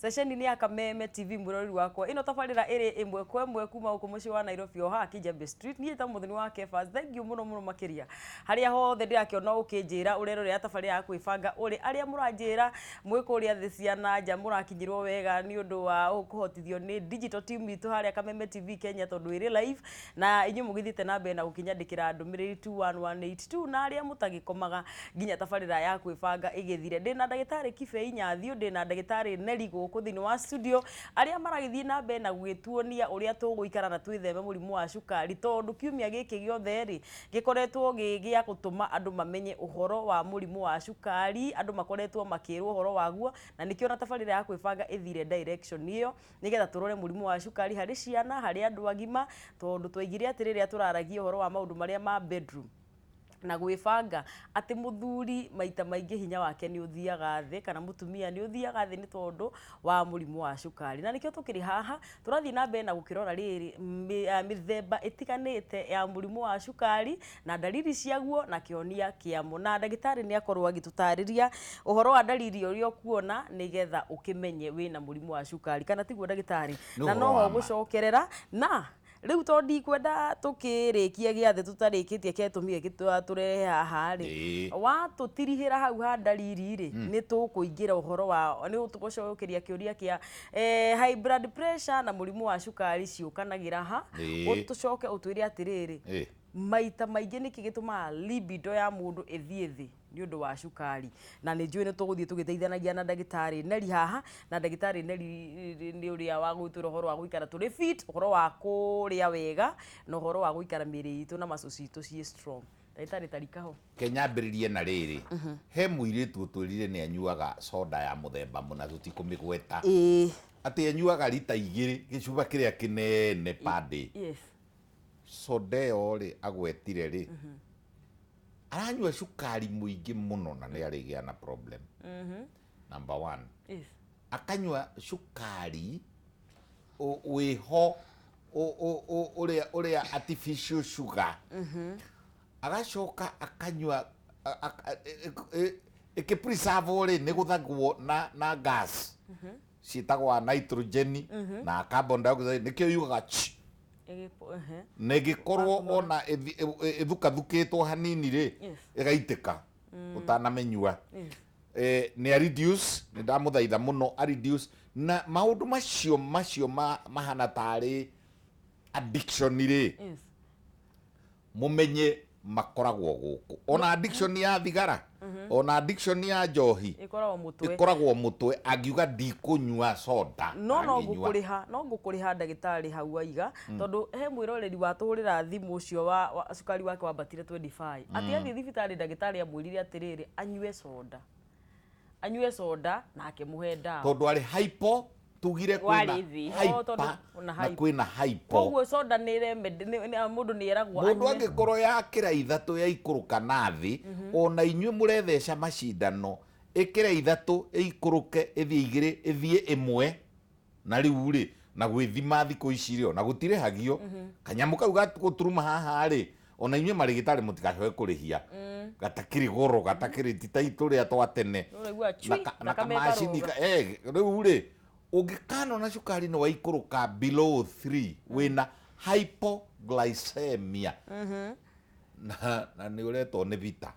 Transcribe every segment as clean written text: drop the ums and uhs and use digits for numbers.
Ceceni-inĩ ya Kameme TV mwĩroreri wakwa. Ĩno tabarĩra ĩrĩ ĩmwe kwa ĩmwe kuma gũkũ mũciĩ wa Nairobi o haha Kijabe Street. Niĩ njĩtagwo Mũthoni wa Kefas. Thank you mũno mũno makĩria. Harĩa hothe ndĩrakĩona ũkĩnjĩra ũrerorera tabarĩra ya kwĩbanga ũrĩ. Arĩa mũranjĩra mwĩ kũrĩa thĩ cia na nja mũrakinyĩrwo wega nĩ ũndũ wa kũhotithio nĩ digital team itũ harĩa Kameme TV Kenya tondũ ĩrĩ live. Na inyuĩ mũgĩthiĩte na mbere na gũkĩnyandĩkĩra ndũmĩrĩri 21182 na arĩa mũtagĩkomaga nginya tabarĩra ya kwĩbanga ĩgĩthire. Ndĩna ndagĩtarĩ Kibei Nyathiũ, ndĩna ndagĩtarĩ Nelly gũkũ thĩinĩ wa studio, arĩa maragĩthiĩ na mbere na gũgĩtuonia ũrĩa tũgũikara na twĩtheme mũrimũ wa cukari, tondũ kiumia gĩkĩ gĩothe rĩ, gĩkoretwo gĩ gĩa gũtũma andũ mamenye ũhoro wa mũrimũ wa cukari, andũ makoretwo makĩrwo ũhoro waguo, na nĩkĩo ona tabarĩra ya kwĩbanga ĩthire direction ĩyo. Nĩgetha tũrore mũrimũ wa cukari harĩ ciana, harĩ andũ agima, tondũ twaigire atĩ rĩrĩa tũraragia ũhoro wa maũndũ marĩa ma bedroom na gwĩbanga, atĩ mũthuri maita maingĩ hinya wake nĩ ũthiaga thĩ kana mũtumia nĩ ũthiaga thĩ nĩ tondũ wa mũrimũ wa cukari. Na nĩkĩo tũkĩrĩ haha, tũrathiĩ na mbere na gũkĩrora rĩrĩ, mĩthemba ĩtiganĩte ya mũrimũ wa cukari na ndariri ciaguo na kĩhonia kĩamo. Na ndagĩtarĩ nĩ akorwo agĩtũtarĩria ũhoro wa ndariri ũrĩa ũkuona nĩgetha ũkĩmenye wĩna mũrimũ wa cukari, kana tiguo ndagĩtarĩ? Nĩ Na ũhoro noho wa ma. ũgũcokerera na rĩu tondũ ndikwenda tũkĩrĩkie gĩathĩ tũtarĩkĩtie kĩatũmire tũrehe haha rĩ, watũtirihĩra hau ha ndariri rĩ, nĩ tũkũingĩra ũhoro wa nĩ tũgũcokeria kĩũria kĩa high blood pressure na mũrimũ wa cukari ciũkanagĩra ha, ũtũcoke ũtwĩre atĩrĩrĩ, maita maingĩ nĩkĩ gĩtũmaga libido ya mũndũ ĩthiĩ thĩ nĩ ũndũ wa cukari. Na nĩ njũĩ nĩ tũgũthiĩ tũgĩteithanagia na ndagĩtarĩ Nelly haha, na ndagĩtarĩ Nelly nĩ ũrĩa wa gũgĩtwĩra ũhoro wa gũikara tũrĩ fit, ũhoro wa kũrĩa wega, na ũhoro wa gũikara mĩĩrĩ itũ na muscles citũ ciĩ strong. Ndagĩtarĩ tarika ho. Reke nyambĩrĩrie na rĩrĩ, he mũirĩtu ũtwĩrire nĩ anyuaga soda ya mũthemba mũna tũtikũmĩgweta, atĩ anyuaga rita igĩrĩ gĩcuba kĩrĩa kĩnene per day. Soda ĩyo rĩ agwetire rĩ, aranyua cukari mũingĩ mũno na nĩ arĩgĩa na problem. Number one. Akanyua cukari wĩho ũrĩa ũrĩa artificial sugar. Agacoka akanyua ĩkĩ preserve rĩ nĩ gũthagwo na na gas ciĩtagwo nitrogen na carbon dioxide nĩkĩo yugaga ch na ĩngĩkorwo ona ĩthukathukĩtwo hanini rĩ ĩgaitĩka ũtanamĩnyua. Nĩ a reduce, nĩ ndamũthaitha mũno a reduce na maũndũ macio macio mahana tarĩ addiction rĩ mũmenye makoragwo gũkũ ona addiction ya thigara ona addiction ya njohi Ĩkoragwo mũtwe. Ĩkoragwo mũtwe angiuga ndikũnyua soda No no angĩnyua. Ngũkũrĩha no ngũkũrĩha ndagĩtarĩ hau waiga tondũ he mwĩroreri watũhũrĩra thimũ ũcio wa cukari wake wambatire 25 atĩ athiĩ thibitarĩ ndagĩtarĩ amwĩrire atĩrĩrĩ anyue soda anyue soda na akĩmũhe ndawa. Tondũ arĩ hypo tugire kwĩna Warĩ thĩ. Oh, tondũ hyper na na hypo. Kwĩna hypo. Koguo soda nĩ remedy mũndũ nĩ eragwo Mũndũ anyue. Angĩkorwo yakĩra ithatũ yaikũrũka na thĩ ona inyuĩ mũretheca macindano ĩkĩre ithatũ ĩikũrũke ĩthiĩ igĩrĩ ĩthiĩ ĩmwe na rĩu rĩ na gwĩthima thikũ ici rĩ ona gũtirĩhagio kanyamũ kau gũturuma haha rĩ ona inyuĩ marĩgĩtarĩ mũtigacoke kũrĩhia gatakĩrĩ goro gatakĩrĩ ti ta tũrĩa twa tene. Ũraigua na chui, na thakame kamacini ĩkarũga. Rĩu rĩ ũngĩkanona cukari nĩ waikũrũka below 3 wĩna hypoglycemia na nĩ ũretwo nĩ vita.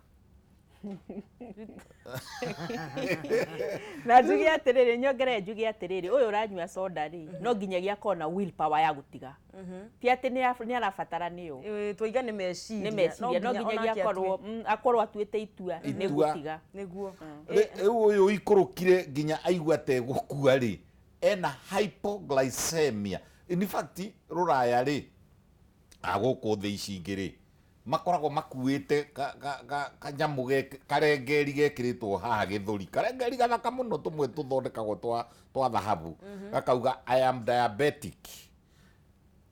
Na njuge atĩrĩrĩ nyongere njuge atĩrĩrĩ ũyũ ũranyua soda rĩ no nginyagia akorwo na will power ya gũtiga ti atĩ nĩ arabatara nĩyo. Twaiga nĩ meciria. Nĩ meciria no nginyagia onake akorwo akorwo atuĩte itua nĩ Itua. gũtiga. Nĩguo. Rĩu ũyũ ũikũrũkire nginya aigua ategũkua rĩ ena hypoglycemia. In fact rũraya rĩ gũkũ thĩ ici ingĩ rĩ makoragwo makuĩte kanyamũ karengeri gekĩrĩtwo haha gĩthũri karengeri gathaka mũno tũmwe tũthondekagwo twa thahabu gakauga "I am diabetic."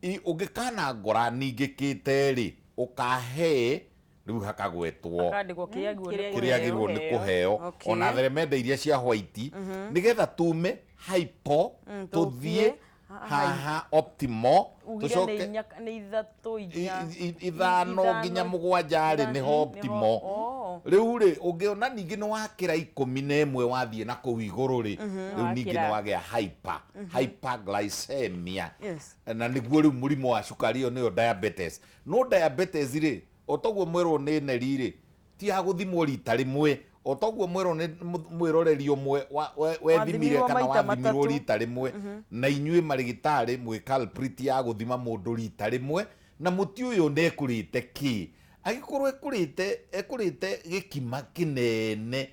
Ũngĩkana ngora ningĩkĩte rĩ ũkahe rĩu hakagwetwo Akandĩkwo kĩrĩa agĩrĩirwo nĩ Kĩrĩa kĩrĩa agĩrĩirwo nĩ kũheo. Kũheo ona theremende iria cia white nĩgetha tume hypo tũthiĩ. Tũthiĩ Haha optimal. Ugire nĩ tũcoke inya, nĩ ithatũ, inya, 5 nginya 7 rĩ, nĩho optimal. Oh. Rĩu rĩ, ũngĩona ningĩ nĩ wakĩra 11 wathiĩ na kũu igũrũ rĩ, rĩu ningĩ Wakĩra. nĩ wagĩa hyperglycemia. Yes. Na nĩguo rĩu mũrimũ wa cukari, ĩyo nĩyo diabetes. No diabetes rĩ, o toguo mwerwo nĩ neri rĩ, ti ya gũthimwo rita rĩmwe, o toguo mwerwo nĩ mwĩroreri ũmwe wethimire Wathimirwo kana maita wathimirwo matatũ. rita rĩmwe. Na inyuĩ marĩgĩtarĩ mwĩ culprit ya gũthima mũndũ rita rĩmwe na mũti ũyũ ndekũrĩte kĩ. Angĩkorwo ekũrĩte gĩkima kĩnene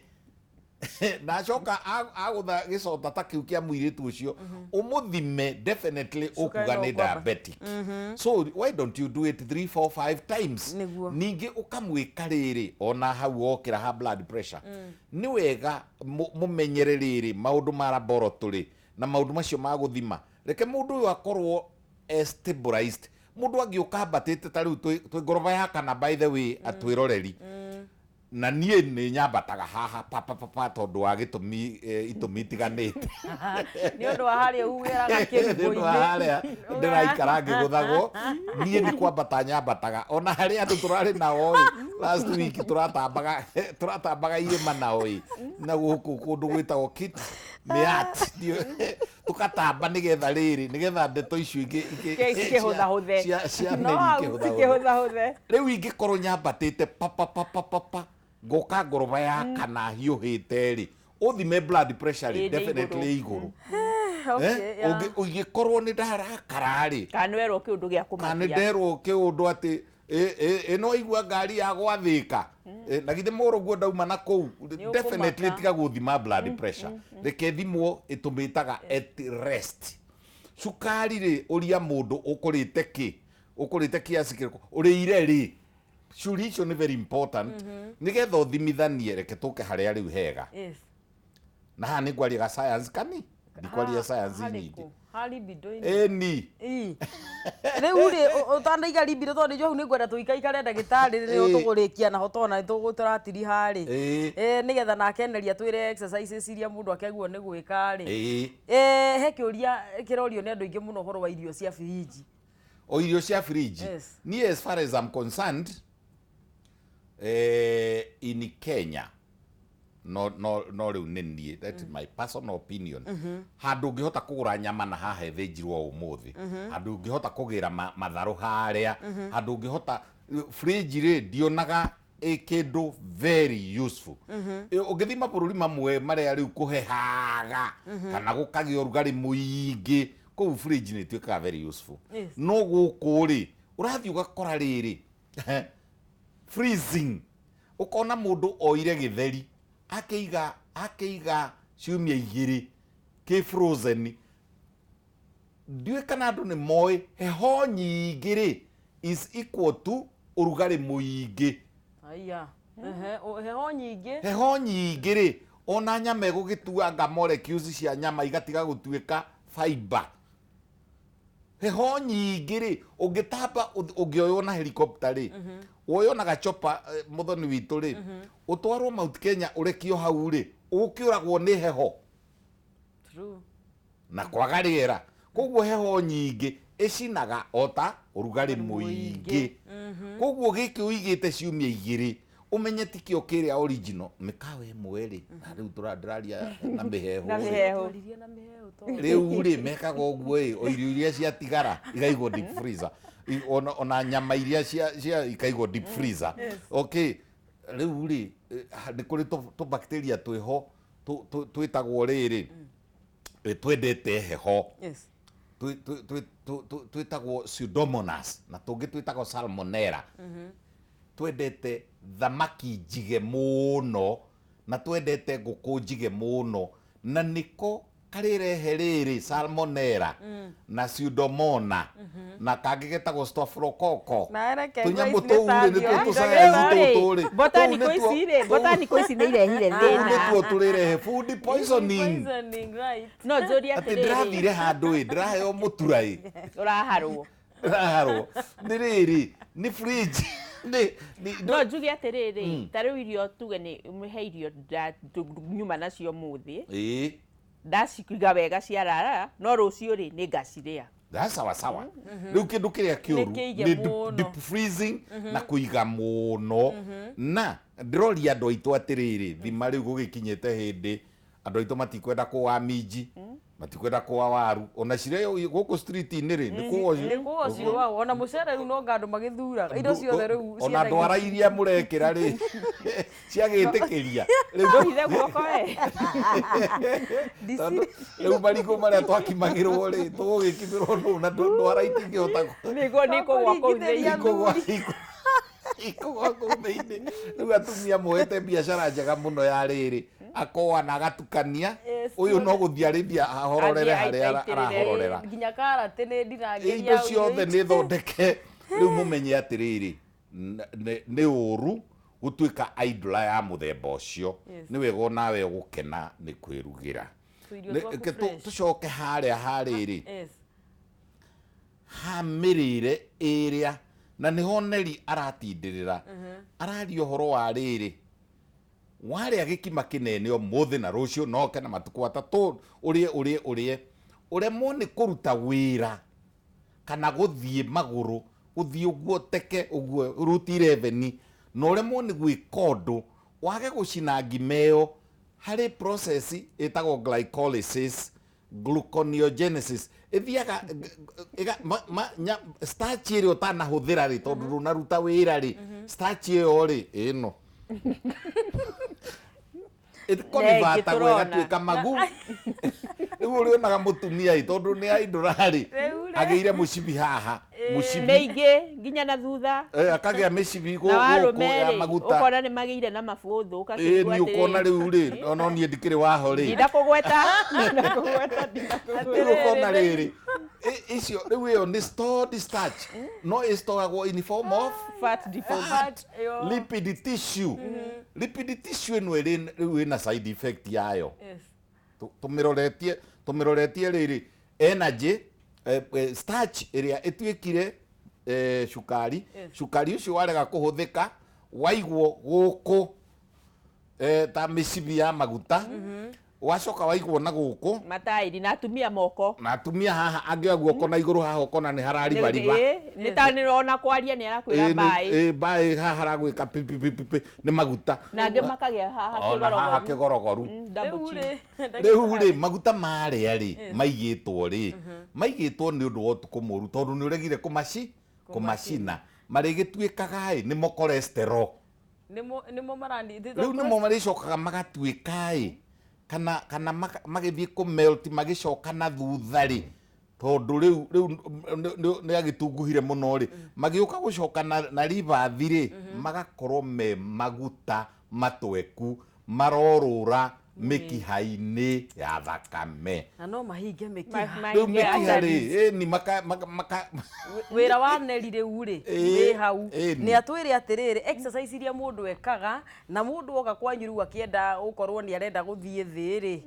na acoka agũtha gĩcota ta kĩu kĩa mũirĩtu ũcio, ũmũthime, definitely ũkuga no nĩ ũkwamba. diabetic. So why don't you do it 3, 4, 5 times? Nĩguo. Ningĩ ũkamwĩka rĩrĩ, ona hau wokĩra ha blood pressure, nĩ wega mũmenyere rĩrĩ maũndũ ma laboratory na maũndũ macio ma gũthima. Reke mũndũ ũyũ akorwo e stabilized. Mũndũ angĩũka ambatĩte ta rĩu twĩ ngoroba ya kana, by the way, atwĩroreri, na niĩ nĩ nyambataga haha papapapa tondũ wa gĩtũmi, itũmi itiganĩte. Nĩ ũndũ wa harĩa ugeraga Nĩ ũndũ wa kĩrugũ-inĩ. harĩa ndĩraikara ngĩgũthagwo, niĩ nĩ kwambata nyambataga. Ona harĩa andũ tũrarĩ nao ĩ last week, tũratambaga irĩma nao ĩ na gũkũ kũndũ gwĩtagwo Kit Miat, tũkatamba nĩgetha rĩrĩ, nĩgetha ndeto icio Ikĩhũthahũthe. cia No meri hau ikĩhũthahũthe. Cikĩhũthahũthe. Rĩu ingĩkorwo nyambatĩte papapapapa ngoka ngoroba ya kana hiũhĩte rĩ, ũthime blood pressure rĩ, Ĩ, nĩ definitely igũrũ. Okay, Eh, yeah. ũngĩkorwo nĩ ndarakara rĩ, Kana nĩ werwo kĩũndũ gĩa kana nĩ kũmakia. nderwo kĩũndũ atĩ ĩno igua ngari ya gwathĩka. Na githĩ mũrũguo ndauma na kũu, Nĩ definitely ũkũmaka. tiga gũthima blood pressure, reke thimwo, ĩtũmĩtaga at rest. Cukari rĩ, ũria mũndũ ũkũrĩte kĩ, ũkũrĩte kiasi kĩrĩkũ, ũrĩire rĩ. Ciũria icio nĩ very important nĩgetha ũthimithanie. Reke tũke harĩa rĩu hega. Yes. Na haha nĩ ngwaria ga science kani ndikwaria science nyingĩ. Harĩkũ? Ha libido-inĩ? Ĩni. Ii. Rĩu rĩ, ũtanaiga libido, tondũ nĩ njũĩ hau nĩ ngwenda tũikaikare ndagĩtarĩ rĩrĩa Ĩĩ. tũgũrĩkia naho, tondũ nĩ tũratiriha rĩ. Ĩĩ. Nĩgetha nake Neria twĩre exercises iria mũndũ akĩagĩrĩirwo nĩ gwĩka rĩ. Ĩĩ. He kĩũria kĩrorio nĩ andũ aingĩ mũno, ũhoro wa irio cia firinji. O irio cia fridge? Yes. Niĩ, as far as I'm concerned, in Kenya, no rĩu nĩ niĩ, that is my personal opinion, handũ ũngĩhota kũgũra nyama na haha ĩthĩnjirwo ũmũthĩ, handũ ũngĩhota kũgĩra matharũ harĩa, handũ ũngĩhota fridge rĩ, ndionaga ĩ kĩndũ very useful. Ũngĩthiĩ mabũrũri mamwe marĩa rĩu kũhehaga kana gũkagĩa ũrugarĩ mũingĩ, kũu fridge nĩ ĩtuĩkaga very useful. No gũkũ rĩ, ũrathiĩ ũgakora rĩrĩ freezing, ũkona mũndũ oire gĩtheri akĩiga ciumia 2 kĩ frozen. Ndiũĩ kana andũ nĩ moĩ heho nyingĩ rĩ is equal to ũrugarĩ mũingĩ. Aya. Ehe, heho nyingĩ. Heho nyingĩ rĩ, ona nyama ĩgũgĩtuanga molecules cia nyama igatiga gũtuĩka fiber. Heho nyingĩ rĩ, ũngĩtamba ũngĩoywo na helicopter rĩ, woywo na gachopa, mũthoni witũ rĩ, ũtwarwo Mount Kenya, ũrekio hau rĩ, ũkĩũragwo nĩ heho. True. Na kwaga rĩera. Koguo heho nyingĩ ĩcinaga ota ũrugarĩ mũingĩ. Koguo gĩkĩ ũigĩte ciumia 2, ũmenye tikĩo kĩrĩa original. Mĩkawa ĩmwe rĩ, na rĩu ndĩraria na mĩhehu Na rĩ. mĩhehu. Twaririe na mĩhehu tondũ. Rĩu rĩ, mekaga ũguo ĩ, o irio iria ciatigara ikaigwo deep freezer. Ona nyama iria cia ikaigwo deep freezer. Okay, rĩu rĩ, nĩ kũrĩ tũ bacteria twĩho twĩtagwo rĩrĩ, twendete heho. Twĩtagwo pseudomonas na tũngĩ twĩtagwo salmonella. Twendete thamaki njige mũno na twendete ngũkũ njige mũno, na nĩko karĩrehe rĩrĩ salmonella na pseudomona na kangĩ getagwo staphylococcus. Na reke Tũnyamũ ici nĩ tũu rĩ, nĩtuo tandĩ. tũcayanci tũtũ rĩ. Botanical ici rĩ, botanical ici nĩ irehire Tũu thĩna. nĩtuo tũrĩrehe food poisoning. Poisoning, right. No njũrie Atĩ atĩrĩrĩ, ndĩrathire handũ ĩ, ndĩraheo mũtura ĩ. Ũraharwo. Ndĩraharwo nĩ rĩrĩ, nĩ fridge nĩ No njuge atĩrĩrĩ, ta rĩu irio, tuge nĩ he irio nyuma nacio mũthĩ. Ndacikuiga wega ciarara no rũciũ rĩ nĩ ngacirĩa. Sawa sawa. Rĩu kĩndũ kĩrĩa kĩũru nĩ deep freezing na kũiga mũno. Na ndĩroria andũ aitũ atĩrĩrĩ, thima rĩu gũgĩkinyĩte hĩndĩ andũ aitũ matikwenda kũwa minji, matikwenda kũwa waru, ona cirĩa gũkũ street-inĩ rĩ nĩ kũwa ciũagwo, ona mũcere rĩu no nga andũ magĩthuraga indo ciothe rĩu ona ndwara iria mũrekĩra rĩ ciagĩtĩkĩria rĩu guoko we rĩu marigũ marĩa twakimagĩrwo rĩ tũgũgĩkimĩrwo nũũ na ndwara itingĩhota nĩguo nĩkũgwa kũu thĩinĩ ikũgwa kũu thĩinĩ. Rĩu atumia moete biacara njega mũno ya rĩrĩ akoa na agatukania uyu no guthia arĩthia ahororere haria arahororera nginya karati nĩ ndinangĩria indo ciothe nĩ thondeke. Rĩu mũmenye atĩrĩrĩ nĩ ũru gũtuĩka idler ya mũthemba ũcio, nĩ wega onawe ũgũkena nĩ kwĩrugĩra. Tũcoke harĩa harĩrĩ ha mĩrĩre ĩrĩa na nĩho Neli aratindĩrĩra araria ũhoro wa rĩrĩ warĩa gĩkima kĩnene ũmũthĩ na rũciũ noke na matukũ atatũ ũrĩe ũrĩe ũrĩe ũremwo nĩ kũruta wĩra kana gũthiĩ magũrũ gũthiĩ ũguo teke ũguo route 11 na ũremwo nĩ gwĩka ũndũ wage gũcina ngima ĩyo harĩ process ĩtagwo glycolysis gluconeogenesis ĩthiaga starch ĩrĩa ũtanahũthĩra rĩ tondũ ndũnaruta wĩra rĩ starch ĩyo rĩ ĩno ĩkonivata ĩgatuĩka magu. Rĩu ũrĩonaga mũtumia ĩ tondũ nĩ aindũra rĩ agĩire mũcibi haha mũcibi mĩingĩ nginya na thutha akagĩa mĩcibi gũkũ ya maguta ũkona nĩ magĩire na mabũthũ ũgakĩigua atĩrĩ ũkona rĩu rĩ ona niĩ ndikĩrĩ waho rĩ ndinakũgweta rĩu ũkona rĩrĩ icio rĩu ĩyo nĩ stored starch no ĩstoragwo in form of fat deposit lipid tissue. Lipid tissue ĩno ĩrĩ rĩu ĩna side effect yayo. Tũmĩroretie rĩrĩ energy starch ĩrĩa ĩtuĩkire cukari cukari ũcio warega kũhũthĩka waigwo gũkũ ta mĩcibi ya maguta wacoka waigwo na gũkũ matairi na atumia moko na atumia haha angĩoya guoko na igũrũ haha ũkona nĩ hararibariba nĩ ta nĩrona kwaria nĩ arakwĩra mbaĩ mbaĩ haha haragwĩka pipipipi nĩ maguta na angĩ makagĩa haha kĩgorogoru rĩu rĩ maguta marĩa rĩ maigĩtwo rĩ maigĩtwo nĩ ũndũ wa ũtukũ mũru tondũ nĩ ũregire kũmacina marĩgĩtuĩkaga ĩ nĩmo cholesterol nĩmo marani rĩu nĩmo marĩcokaga magatuĩka ĩ kana magĩthiĩ kũmelt magĩcoka na thutha rĩ tondũ rĩu rĩu nĩ agĩtunguhire mũno rĩ magĩũka gũcoka na ribathi rĩ magakorwo me maguta matweku marorũra mĩkiha-inĩ ya thakame na no mahinge mĩkiha rĩu mĩkiha rĩ ĩni maka wĩra wa Neli rĩu rĩ wĩ hau nĩ atwĩre atĩrĩrĩ exercise iria mũndũ ekaga na mũndũ oka kwanyu rĩu akĩenda gũkorwo nĩ arenda gũthiĩ thĩ rĩ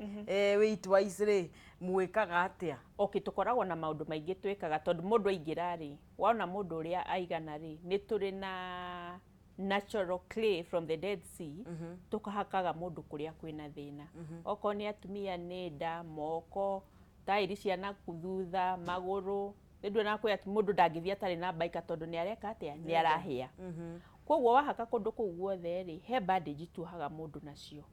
weight wise rĩ mwĩkaga atĩa? Okay, tũkoragwo na maũndũ maingĩ twĩkaga tondũ mũndũ aingĩra rĩ wona mũndũ ũrĩa aigana rĩ nĩ tũrĩ na natural clay from the Dead Sea tukahakaga mundu kuria kwina thina okorwo ni atumia ni nda moko tairi ciana thutha maguru ndu na kwĩ ati mundu ndangithia atari na baika tondu ni areka atia ni arahia koguo wahaka kundu kuu guothe ri he bandage tuhaga mundu nacio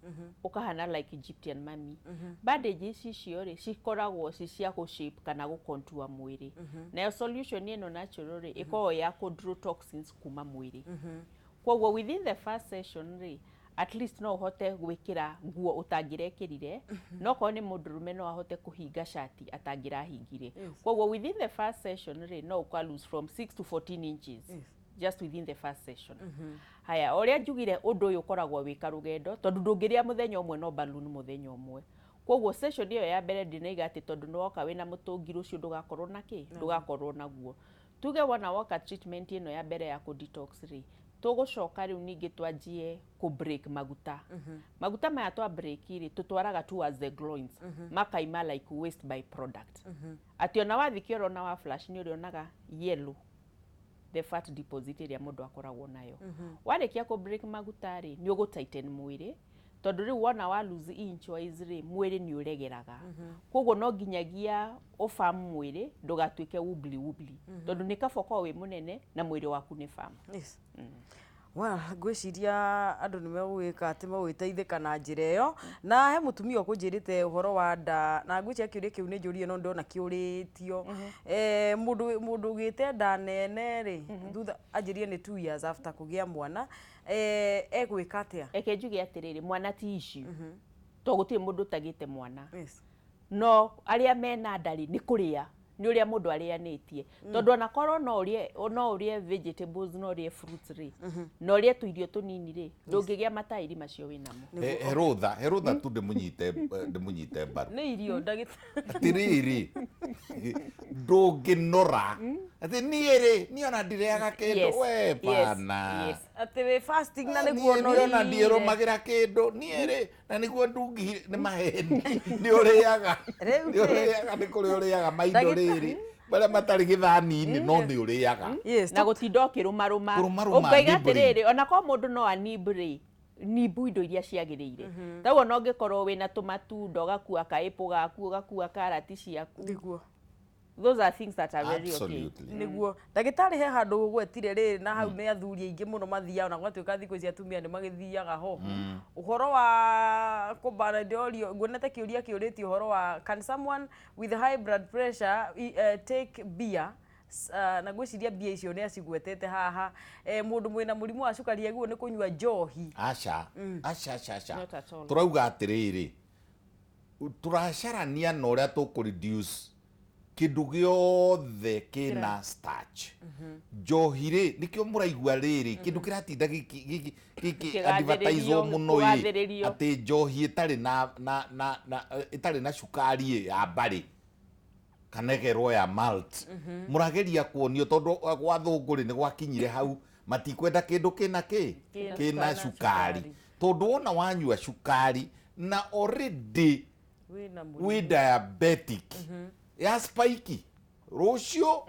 ukahana like Egyptian mummy bandage ici cio ri cikoragwo ci cia ku shape kana gu contour mwiri nayo solution ino natural ri ikoragwo ya ku draw toxins kuma mwiri koguo within the first session ri at least no uhote gwikira nguo utangirekirire no korwo ni mundurume no ahote kuhinga shati atangirahingire koguo within the first session ri no uka lose from 6 to 14 inches just within the first session. Haya uria njugire undu uyu ukoragwo wi karugendo tondu ndungiria muthenya umwe no balloon muthenya umwe koguo session iyo ya mbere ndinaiga ati tondu ni woka wina mutungi rucio ndugakorwo na ki ndugakorwo naguo tuge wona woka treatment ino ya mbere ya ku detox ri tugucoka riu ningi twanjie ku break maguta maguta maya twa break ri tutwaraga towards the groins makaima like waste by product ati ona wathi kioro na wa flash ni urionaga yellow the fat deposit ria mundu akoragwo nayo warikia ku break maguta ri ni ugu tighten mwiri Tondũ rĩu wona wa lose inch wise rĩ, mwĩrĩ nĩ ũregeraga. Koguo no nginyagia ũbam mwĩrĩ ndũgatuĩke wobbly wobbly. Tondũ nĩ kaba ũkorwo wĩ mũnene na mwĩrĩ waku nĩ firm. Yes. Well, ngwĩciria andũ nĩ megũgĩka atĩ megũgĩteithĩka na njĩra ĩyo. Na he mũtumia ũkũnjĩrĩte ũhoro wa nda, na ngwĩciria kĩũria kĩu nĩ njũrire no ndona kĩũrĩtio. Mũndũ ũgĩte nda nene rĩ, thutha anjĩrire nĩ 2 years after kũgĩa mwana, egwĩka atĩa? Reke njuge atĩrĩrĩ, mwana ti issue. To gũtirĩ mũndũ ũtagĩte mwana. Yes. No arĩa mena nda rĩ, nĩ kũrĩa, nĩ ũrĩa mũndũ arĩanĩtie. Tondũ ona korwo no ũrĩe vegetables, no ũrĩe fruits rĩ, na ũrĩe tũirio tũnini rĩ, ndũngĩgĩa mataĩri macio wĩnamo. Herũtha tu ndĩmũnyite mbaru. Nĩ irio ndagĩtarĩ. Atĩrĩrĩ, ndũngĩnora. Atĩ niĩ rĩ, niĩ ona ndirĩaga kĩndũ, we bana. Atĩ wĩ fasting na nĩguo Niĩ ona ndiĩrũmagĩra kĩndũ, niĩ rĩ, na nĩguo ndungihire, nĩ maheni. Nĩ ũrĩaga. Nĩ ũrĩaga, nĩ kũrĩa ũrĩaga maindo rĩrĩ. Marĩa matarĩ gĩthani-inĩ, no nĩ ũrĩaga. Na gũtinda ũkĩrũmarũma. Ũkoiga atĩrĩrĩ, ona korwo mũndũ no anib rĩ, nibu indo iria ciagĩrĩire. Taguo no ũngĩkorwo wĩna tũmatunda, ũgakua ka apple gaku, ũgakua karati ciaku. Nĩguo. Those are things that are very okay. Absolutely. Nĩguo. Ndagĩtarĩ he handũ ũgwetire rĩrĩ, na hau nĩ athuri aingĩ mũno mathiaga, na gwatuĩka thikũ ici atumia nĩ magĩthiaga ho. Ũhoro wa kũbana ndĩrorio, nguonete kĩũria kĩũrĩtio ũhoro wa can someone with high blood pressure take beer? Na ngwĩciria mbia icio nĩ acigwetete haha. Mũndũ mwĩna mũrimũ wa cukari agĩrĩirwo nĩ kũnyua njohi. Aca, aca, aca, aca. Not at all. Tũrauga atĩrĩrĩ, tũracarania na ũrĩa tũkũ reduce kĩndũ gĩothe kĩna starch. Njohi rĩ, nĩkĩo mũraigua rĩrĩ, kĩndũ kĩratinda gĩkĩ advertise mũno ĩ, atĩ njohi ĩtarĩ na ĩtarĩ na cukari ya mbarĩ kana ĩgerwo ya malt. Mũrageria kuonio tondũ gwa thũngũ rĩ, nĩ gwakinyire hau, matikwenda kĩndũ kĩna kĩ? Kĩna cukari. Tondũ wona wanyua cukari na already wĩ diabetic, ya spike rũciũ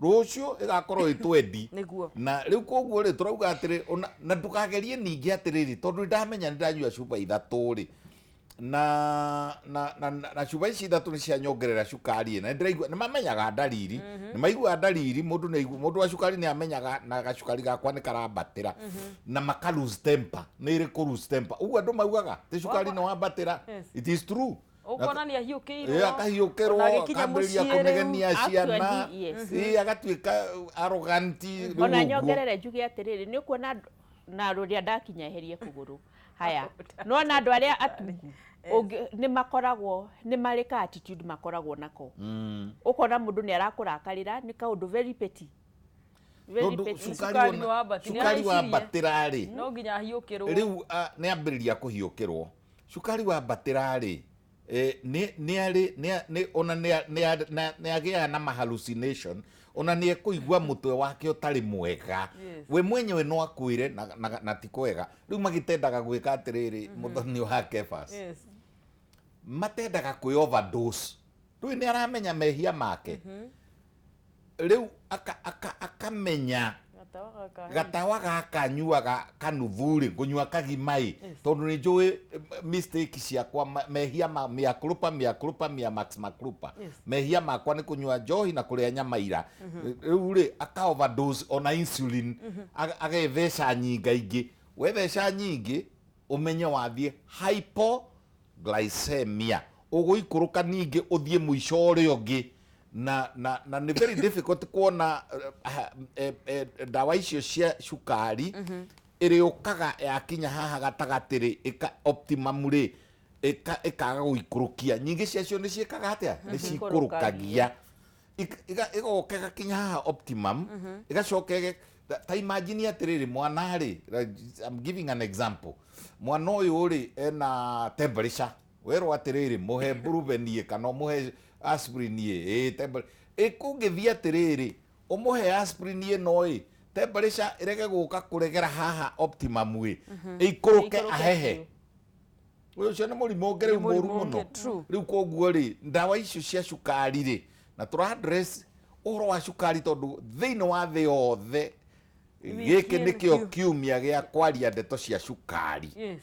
rũciũ ĩgakorwo ĩtwendi. Nĩguo. Na rĩu koguo rĩ, tũrauga atĩrĩ, na ndũkagerie ningĩ atĩrĩrĩ, tondũ ndamenya nĩ ndanyua cuba ithatũ rĩ, na cuba ici ithatũ nĩ cianyongerera cukari, na ndĩraigua nĩ mamenyaga ndariri, nĩ maiguaga ndariri, mũndũ nĩ aigua, mũndũ wa cukari nĩ amenyaga na gacukari gakwa nĩ karambatĩra, na maka lose temper, nĩ ĩrĩ kũ lose temper. Ũguo andũ maugaga ti cukari nĩ wambatĩra. It is true. Ũkona nĩ ahiũkĩirwo. Akahiũkĩrwo, akambĩrĩria kũnegenia ciana, agatuĩka arrogant. Ona nyongerere njuge atĩrĩrĩ, nĩ ũkuona na rũrĩa ndakinya eherie kũgũrũ. Haya, no na andũ arĩa atungu nĩ makoragwo, nĩ marĩ ka attitude makoragwo nako. Ũkona mũndũ nĩ arakũrakarĩra, nĩ kaũndũ very petty. Cukari wambatĩra rĩ, no nginya ahiũkĩrwo. Rĩu nĩ ambĩrĩria kũhiũkĩrwo. Cukari wambatĩra rĩ, ona nĩ agĩaga na hallucination, ona nĩ ekũigua mũtwe wake ũtarĩ mwega. We mwenyewe no akwĩre na ti kwega. Rĩu magĩtendaga gwĩka atĩrĩrĩ, mũthoni wa Kefas. Matendaga kwĩ overdose. Rĩu nĩ aramenya mehia make. Rĩu akamenya gatawa gaka nyuaga kanuthu rĩ, ngũnyua kagima ĩ, tondũ nĩ njũĩ mistake ciakwa, mehia ma mea culpa, mea culpa, mea max macrupa. Mehia makwa nĩ kũnyua njohi na kũrĩa nyama ira. Rĩu rĩ, aka overdose ona insulin, agetheca nyinga ingĩ. Wetheca nyingĩ, ũmenye wathiĩ hypoglycemia. Ũgũikũrũka ningĩ ũthiĩ mũico ũrĩa ũngĩ. Na nĩ very difficult kuona ndawa icio cia cukari ĩrĩũkaga yakinya haha gatagatĩ rĩ, ĩka optimum rĩ, ĩkaga gũikũrũkia. Nyingĩ ciacio nĩ ciĩkaga atĩa? Nĩ cikũrũkagia. Ĩgoka ĩgakinya haha optimum, ĩgacoka ta imagine atĩrĩrĩ, mwana rĩ, I'm giving an example. Mwana ũyũ rĩ, ena temperature. Werwo atĩrĩrĩ, mũhe Brufen kana mũhe aspirin ĩ, ĩkũngĩthiĩ atĩrĩrĩ, ũmũhe aspirin ĩno ĩ, temperature ĩrege gũka kũregera haha optimum ĩ, ĩikũrũke ahehe. Ũcio nĩ mũrimũ ũngĩ rĩu mũru mũno. Rĩu koguo rĩ, ndawa icio cia cukari rĩ, na tũra address ũhoro wa cukari tondũ thĩinĩ wa thĩ yothe gĩkĩ nĩkĩo kiumia gĩa kwaria ndeto cia cukari.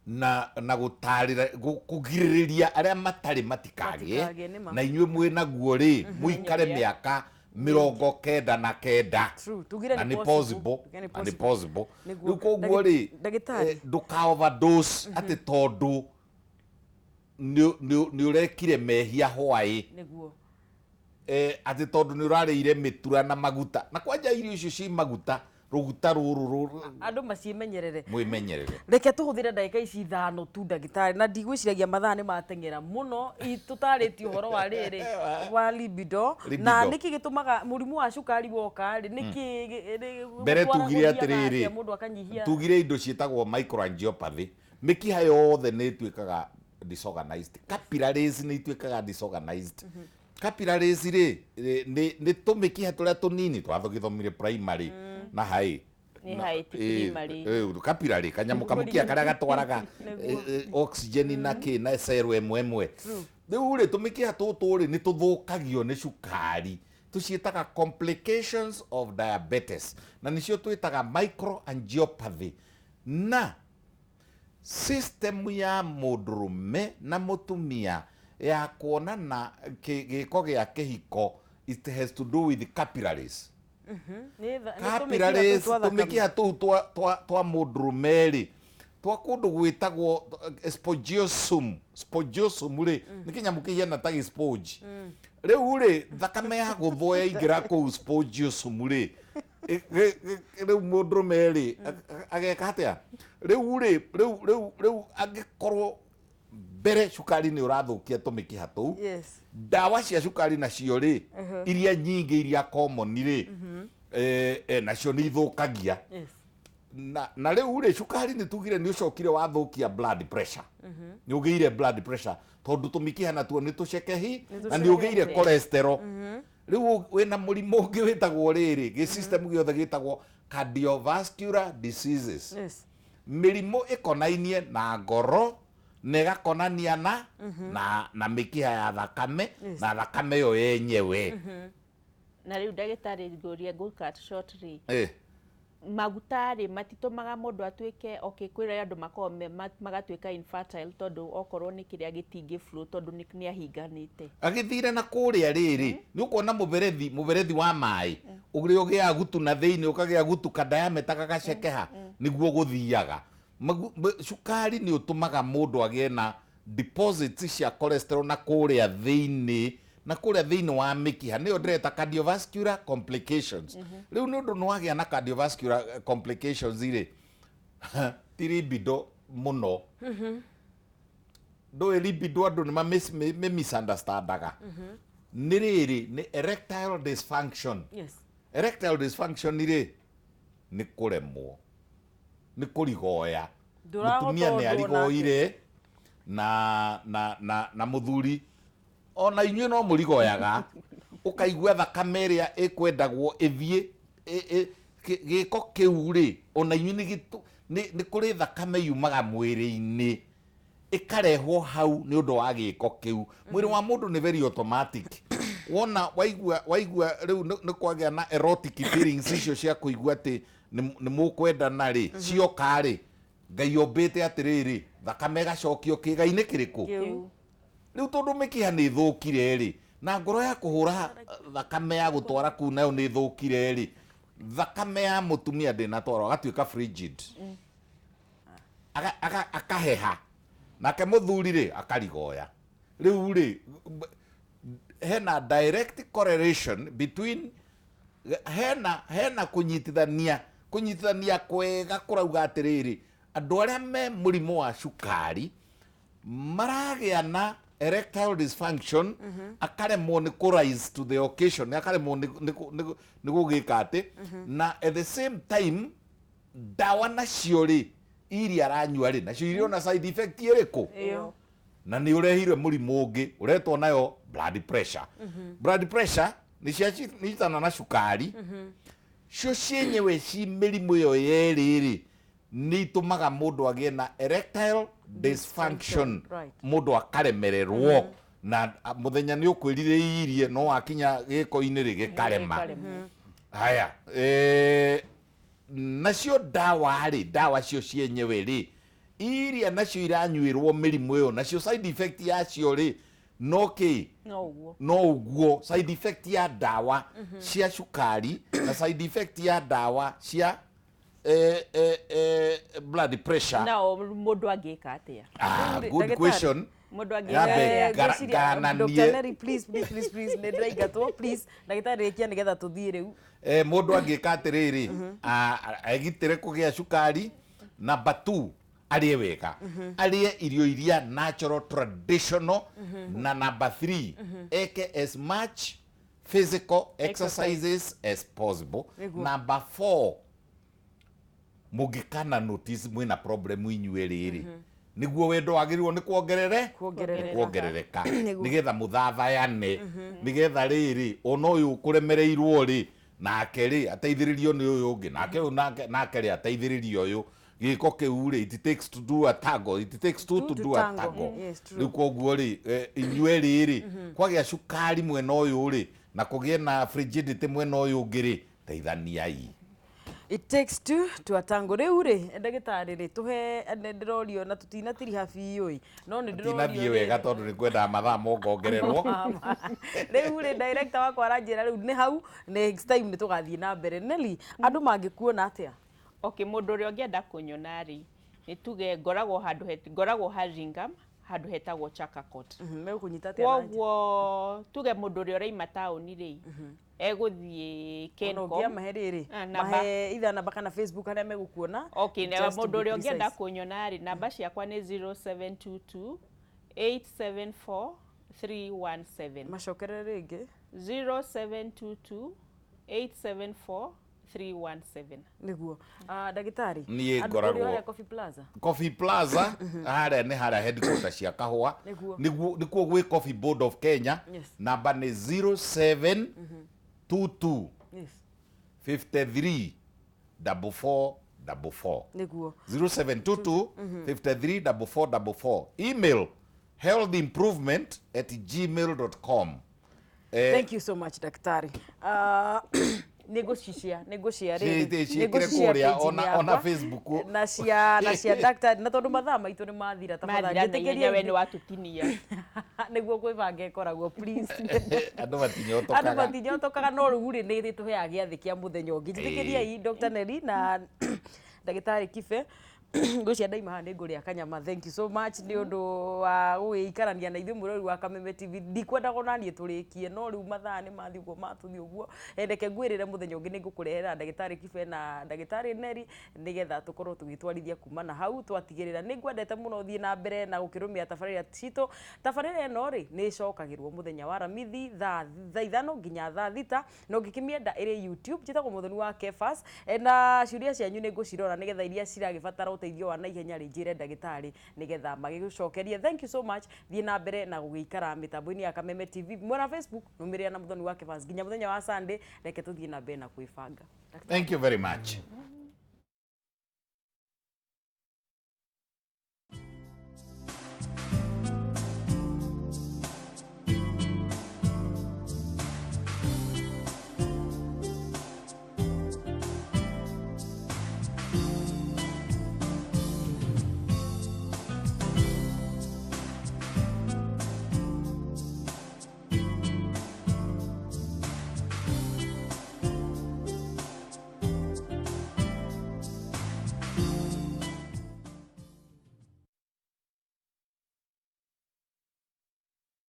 Na gũtarĩra kũgirĩrĩria arĩa matarĩ matikagĩe. Matikagĩe, nĩ ma. Na inyuĩ mwĩ naguo rĩ, mũikare mĩaka 99. True. Tugire Na nĩ nĩ possible. possible. Tugire nĩ Na nĩ possible. possible. Nĩguo. Rĩu koguo rĩ, Ndagĩtarĩ. ndũka overdose atĩ tondũ nĩ ũrekire mehia hwaĩ, Nĩguo. Atĩ tondũ nĩ ũrarĩire mĩtura na maguta, na kwanja irio icio ci maguta, rũguta rũrũ Andũ maciĩmenyerere. Mwĩmenyerere. Reke tũhũthĩre ndagĩka ici 5 tu, ndagĩtarĩ, na ndigwĩciragia mathaa nĩ mateng'era mũno tũtarĩtie ũhoro wa rĩrĩ wa libido na Libido. nĩkĩ gĩtũmaga mũrimũ wa cukari woka rĩ, nĩkĩ Mbere tugire gũthiaga atĩrĩrĩ, atĩa mũndũ akanyihia? Tugire indo ciĩtagwo microangiopathy, mĩkiha yothe nĩ ĩtuĩkaga disorganized, capillaries nĩ ituĩkaga disorganized. Capillaries rĩ, nĩ tũmĩkiha tũrĩa tũnini twathogithomire primary na high. Nĩ high, ti primary. Capillary kanyamũ kamũkiha karĩa gatwaraga oxygen na kĩ na cell ĩmwe ĩmwe. Rĩu rĩ, tũmĩkiha tũtũ rĩ, nĩ tũthũkagio nĩ cukari, tũciĩtaga complications of diabetes, na nĩcio twĩtaga microangiopathy. Na system ya mũndũrũme na mũtumia ya kuonana gĩko gĩa kĩhiko, it has to do with capillaries. Nĩ tũmĩkiha tũu Capillaries, twa thakame. Tũmĩkiha tũu twa mũndũrũme rĩ, twa kũndũ gwĩtagwo spongiosum. Spongiosum rĩ, nĩ kĩnyamũ kĩhiana ta gĩ-sponge. Rĩu rĩ, thakame ya gũthwo yaingĩra kũu spongiosum rĩ, rĩu mũndũrũme rĩ, ageka atĩa? Rĩu rĩ, rĩu angĩkorwo mbere cukari nĩ ũrathũkia tũmĩkiha tũu, ndawa cia cukari nacio rĩ, iria nyingĩ, iria common rĩ, nacio nĩ ithũkagia. Na rĩu rĩ, cukari nĩ tugire nĩ ũcokire wathũkia blood pressure, nĩ ũgĩire blood pressure tondũ tũmĩkiha natuo nĩ tũcekehi, na nĩ ũgĩire cholesterol. Rĩu wĩna mũrimũ ũngĩ wĩtagwo rĩrĩ, gĩ system gĩothe gĩtagwo cardiovascular diseases. Mĩrimũ ĩkonainie na ngoro na ĩgakonania na mĩkiha ya thakame na thakame ĩyo yenyewe. Na rĩu, ndagĩtarĩ, ngũria, ngũ cut short rĩ, maguta rĩ, matitũmaga mũndũ atuĩke, okay, kwĩra andũ makoragwo magatuĩka infertile, tondũ okorwo nĩ kĩrĩa gĩtingĩ flow tondũ nĩ ahinganĩte? Agĩthire na kũrĩa rĩrĩ, nĩ ũkuona mũberethi wa maĩ ũrĩa ũgĩaga gutu na thĩinĩ, ũkagĩa gutu ka diameter gagacekeha, nĩguo gũthiaga. Cukari nĩ ũtũmaga mũndũ agĩe na deposits cia cholesterol na kũrĩa thĩinĩ, na kũrĩa thĩinĩ wa mĩkiha, nĩyo ndĩreta cardiovascular complications. Rĩu nĩ ũndũ nĩ wagĩa na cardiovascular complications rĩ, ti libido mũno. Ndũĩ libido, andũ nĩ misunderstandaga. Nĩ rĩrĩ, nĩ erectile dysfunction. Erectile dysfunction rĩ, nĩ kũremwo nĩ kũrigoya. Ndũrahota Mũtumia nĩ ũndũ onake. Arigoire na mũthuri ona inyuĩ no mũrigoyaga, ũkaigua thakame ĩrĩa ĩkwendagwo ĩthiĩ gĩko kĩu rĩ, ona inyuĩ nĩ kũrĩ thakame yumaga mwĩrĩ-inĩ ĩkarehwo hau nĩ ũndũ wa gĩko kĩu. Mwĩrĩ wa mũndũ nĩ very automatic. Wona waigua rĩu nĩ kwagĩa na erotic feelings icio cia kũigua atĩ nĩ mũkwendana rĩ, cioka rĩ, Ngai ombĩte atĩrĩrĩ, thakame ĩgacokio kĩĩga-inĩ kĩrĩkũ? Kĩu. Rĩu tondũ mĩkiha nĩ ĩthũkire rĩ, na ngoro ya kũhũra thakame ya gũtwara kũu nayo nĩ ĩthũkire rĩ, thakame ya mũtumia ndĩnatwarwo, agatuĩka frigid. Akaheha, nake mũthuri rĩ, akarigoya. Rĩu rĩ, hena direct correlation between, hena kũnyitithania kwega kũrauga atĩrĩrĩ, andũ arĩa me mũrimũ wa cukari maragĩa na erectile dysfunction, akaremwo nĩ kũ rise to the occasion, akaremwo nĩ gũgĩka atĩ, na at the same time ndawa nacio rĩ, iria aranyua rĩ, nacio irĩ ona side effect ĩrĩkũ? Ĩyo. Na nĩ ũrehire mũrimũ ũngĩ ũretwo nayo blood pressure. Blood pressure nĩ cianyitana na cukari, cio cienyewe ci mĩrimũ ĩyo yerĩ rĩ, nĩ itũmaga mũndũ agĩe na erectile dysfunction. Mũndũ akaremererwo na mũthenya nĩ ũkwĩrirĩirie, no wakinya gĩko-inĩ rĩ, gĩkarema. Gĩkarema. Haya, nacio ndawa rĩ, ndawa cio cienyewe rĩ Iria nacio iranyuĩrwo mĩrimũ ĩyo nacio side effect yacio rĩ no kĩ No ũguo. No ũguo side effect ya ndawa cia cukari na side effect ya ndawa cia blood pressure. Nao mũndũ angĩka atĩa? Ah, Rĩu rĩ, good ndagĩtarĩ. question. Mũndũ angĩka Yambe atĩa? Ngananie. Dr. Nelly, please, please, please, please, nĩ ndĩraingatwo, please. Ndagĩtarĩ rĩkia nĩgetha tũthiĩ rĩu. Mũndũ angĩka atĩrĩrĩ, egitĩre kũgĩa cukari. Number 2, arĩe wega, arĩe irio iria natural, traditional. Na number 3, eke as much physical exercises as possible. Nĩguo. Number 4, mũngĩkana notice mwĩna problem inyuĩ rĩrĩ, nĩguo wendo wagĩrĩirwo nĩ kuongerere Kuongerereka. kuongerereka, Nĩguo. nĩgetha mũthathayane, nĩgetha rĩrĩ ona ũyũ ũkũremereirwo rĩ nake rĩ ateithĩrĩrio nĩ ũyũ ũngĩ, nake ũyũ nake rĩ ateithĩrĩrio ũyũ. Gĩko kĩu rĩ, it takes to do a tango, it takes two to do a tango. tango. Yes, true. Rĩu koguo rĩ, inyuĩ rĩrĩ kwagĩa cukari mwena ũyũ rĩ na kũgĩe na frigidity mwena ũyũ ũngĩ rĩ, teithaniai. It takes two to a tango. Rĩu rĩ, ndagĩtarĩ rĩ, tũhe nĩ ndĩrorio na tũtinatiriha biũ ĩ, no nĩ ndĩrorio Tinathiĩ rĩ- wega tondũ nĩ kwendaga mathaa mongongererwo. Rĩu rĩ, director wakwa aranjĩra rĩu nĩ hau, next time nĩ tũgathiĩ na mbere. Nelly, andũ mangĩkuona atĩa? Okay, mũndũ ũrĩa ũngĩenda kũnyona rĩ, nĩ tuge ngoragwo handũ ngoragwo Hurlingham, handũ hetagwo Chaka Court. Megũkũnyita atĩa na njĩra? Kwoguo tuge mũndũ ũrĩa ũraima taũni rĩ, egũthiĩ Ona Kencom. ũngĩamahe rĩrĩ, Ah, namba. mahe either namba kana Facebook harĩa megũkuona. Okay, na just to mũndũ be ũrĩa ũngĩenda precise. kũnyona rĩ, namba ciakwa nĩ 0722 874 317. Macokerere rĩngĩ. 0722 874 317. Nĩguo. Ah, ndagĩtarĩ, Niĩ andũ ngoragwo- ũrĩa harĩa Coffee Plaza. Coffee Plaza harĩa nĩ harĩa headquarter cia kahũa. Nĩguo. Nĩguo nĩkuo gwĩ Coffee Board of Kenya. Yes. Namba nĩ 0722 Yes. 53 44 44. Nĩguo. 0722 53 44 44. Email healthimprovement@gmail.com. Thank you so much, daktari. Nĩ ngũcia rĩrĩ, Ciĩkĩre nĩ ngũcicia kũrĩa, page-inĩ ona yakwa. Facebook. Na cia daktari, na tondũ mathaa maitũ nĩ mathira, tafadhali Mathira na ihenya, njĩtĩkĩriai we nĩ watũtinia. Nĩguo kwĩbanga ĩkoragwo, please. Andũ Andũ matinyotokaga. matinyotokaga, no rĩu rĩ nĩ tũheaga gĩathĩ kĩa mũthenya ũngĩ. Njĩtĩkĩriai Dr. Nelly na ndagĩtarĩ Kibe, ngwĩciria ndaima haha nĩ ngũrĩa kanyama. Thank you so much nĩ ũndũ wa gũgĩikarania na ithuĩ mwĩrori wa Kameme TV. Ndikwendaga ona niĩ tũrĩkie, no rĩu mathaa nĩ mathiĩ ũguo matũthiĩ ũguo. Reke ngwĩrĩre mũthenya ũngĩ nĩ ngũkũrehera ndagĩtarĩ Kibe na ndagĩtarĩ Nelly nĩgetha tũkorwo tũgĩtwarithia kuma na hau twatigĩrĩra. Nĩ ngwendete mũno, thiĩ na mbere na gũkĩrũmĩrĩra tabarĩra citũ. Tabarĩra ĩno rĩ nĩ ĩcokagĩrwo mũthenya wa Aramithi thaa 5 nginya thaa 6, na ũngĩkĩmĩenda ĩrĩ YouTube. Njĩtagwo Mũthoni wa Kefas. Na ciũria cianyu nĩ ngũcirora nĩgetha iria ciragĩbatara ũteithio wa naihenya rĩ njĩre ndagĩtarĩ nĩgetha magĩgũcokerie. Thank you so much, thiĩ na mbere na gũgĩikara mĩtambo-inĩ ya Kameme TV mwena Facebook, nũmĩrĩra na Mũthoni wa Kefas nginya mũthenya wa Sunday. Reke tũthiĩ na mbere na kwĩbanga. Thank you very much.